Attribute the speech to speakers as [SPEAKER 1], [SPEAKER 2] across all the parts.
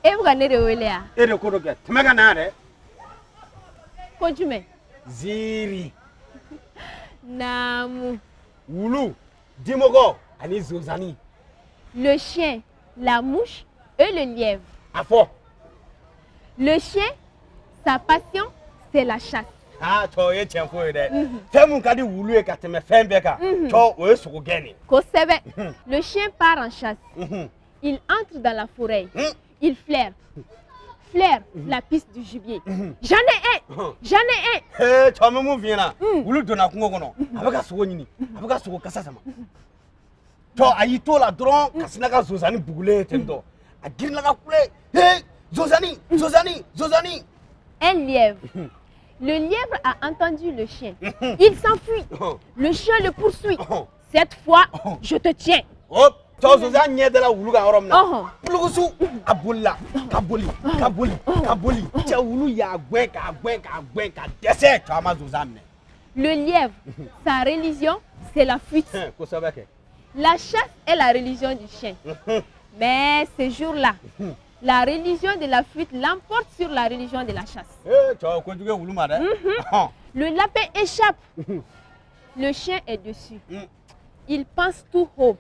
[SPEAKER 1] E bɛ ka ne de wele wa?
[SPEAKER 2] E de ko don kɛ, tɛmɛ ka na yan dɛ.
[SPEAKER 1] Ko jumɛn?
[SPEAKER 2] Ziiri.
[SPEAKER 1] Naamu.
[SPEAKER 2] Wulu, dimɔgɔ ani zonzani.
[SPEAKER 1] Le chien, la mouche et le lièvre.
[SPEAKER 2] A fɔ.
[SPEAKER 1] Le chien, sa passion, c'est la chasse.
[SPEAKER 2] Aa cɔ, o ye tiɲɛ fɔ ye dɛ. Fɛn mun ka di wulu ye ka tɛmɛ fɛn bɛɛ kan, cɔ, o ye sogo gɛn de.
[SPEAKER 1] Kosɛbɛ. Le chien part en chasse. Il entre dans la forêt. Il flaire. Flaire la piste du gibier. J'en ai un. J'en ai un.
[SPEAKER 2] Ee cɔ, n bɛ mun f'i ɲɛna, wulu donna kungo kɔnɔ, a bɛ ka sogo ɲini, a bɛ ka sogo kasa sama. Cɔ, a y'i t'o la dɔrɔn ka sina ka zonzani bugulen ye ten tɔ. A girinna ka kule: he, zonzani, zonzani, zonzani!
[SPEAKER 1] Un lièvre. Le lièvre a entendu le chien. Il s'enfuit. Le chien le poursuit. Cette fois, je te tiens.
[SPEAKER 2] Hop, cɔ, zonzan ɲɛ dala wulu kan yɔrɔ min na, pulukusu, a bolila ka boli ka boli ka boli. Cɛ, wulu y'a gɛn k'a gɛn k'a gɛn ka dɛsɛ. Cɔ, a ma zonzan minɛ.
[SPEAKER 1] Le lièvre, sa religion, c'est la fuite.
[SPEAKER 2] Kosɛbɛ kɛ.
[SPEAKER 1] La chasse est la religion du chien. Mais ce jour-là, la religion de la fuite l'emporte sur la religion de la chasse.
[SPEAKER 2] Ee cɔ, kojugu ye wulu ma dɛ.
[SPEAKER 1] Le lapin échappe. Le chien est dessus. Il pense tout haut.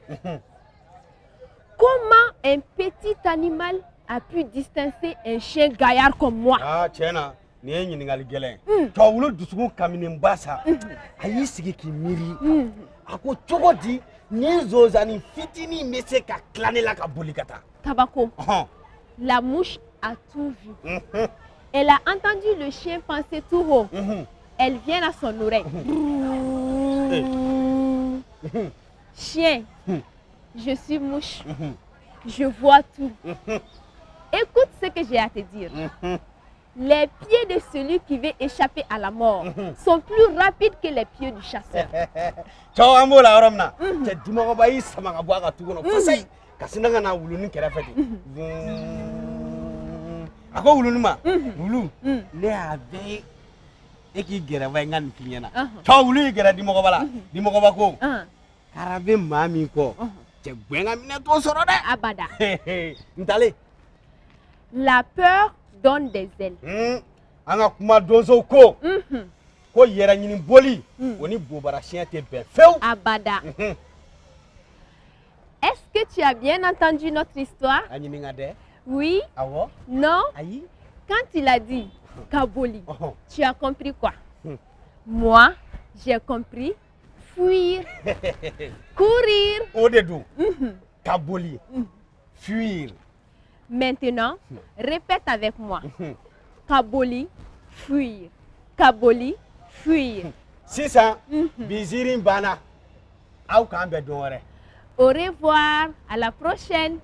[SPEAKER 1] Comment un petit animal a pu distancer un chien gaillard comme moi?
[SPEAKER 2] Aa, tiɲɛ na, nin ye ɲininkali gɛlɛn. Cɔ, wulu dusukun kaminenba sa, a y'i sigi k'i miiri. A ko cogo di nin zonzani fitinin bɛ se ka tila ne la ka boli ka taa?
[SPEAKER 1] Kabako. La mouche a tout vu. Elle a entendu le chien penser tout haut. Elle vient à son oreille. Chien, je suis mouche. Je vois tout. Écoute ce que j'ai à te dire. Les pieds de celui qui veut échapper à la mort sont plus rapides que les pieds du chasseur.
[SPEAKER 2] Cɔ, an b'o la yɔrɔ min na, cɛ, dimɔgɔba y'i sama ka bɔ a ka tu kɔnɔ fasayi ka sina ka na wulunin kɛrɛfɛ ten. Vuun. A ko wulunin ma: wulu, ne y'a bɛɛ ye, e k'i gɛrɛ ba ye, n ka nin f'i ɲɛna. Cɔ, wulu y'i gɛrɛ dimɔgɔba la. Dimɔgɔba ko: kara bɛ maa min kɔ, cɛ, gɛn ka minɛ t'o sɔrɔ dɛ.
[SPEAKER 1] Abada.
[SPEAKER 2] N talen.
[SPEAKER 1] La peur donne des ailes.
[SPEAKER 2] An ka kuma donsow ko ko yɛrɛ ɲini boli, o ni bobara siɲɛ tɛ bɛn fewu.
[SPEAKER 1] Abada. Est-ce que tu as bien entendu notre histoire?
[SPEAKER 2] A ɲininka dɛ.
[SPEAKER 1] Oui?
[SPEAKER 2] Awɔ.
[SPEAKER 1] Non?
[SPEAKER 2] Ayi.
[SPEAKER 1] Quand il a dit kaboli, tu as compris quoi? Moi, j'ai compris fuir, courir.
[SPEAKER 2] O de don, ka boli, fuir.
[SPEAKER 1] Maintenant, répète avec moi. Kaboli, fuir. Kaboli, fuir.
[SPEAKER 2] Sisan bi ziiri banna, aw k'an bɛn don wɛrɛ.
[SPEAKER 1] Au revoir, à la prochaine.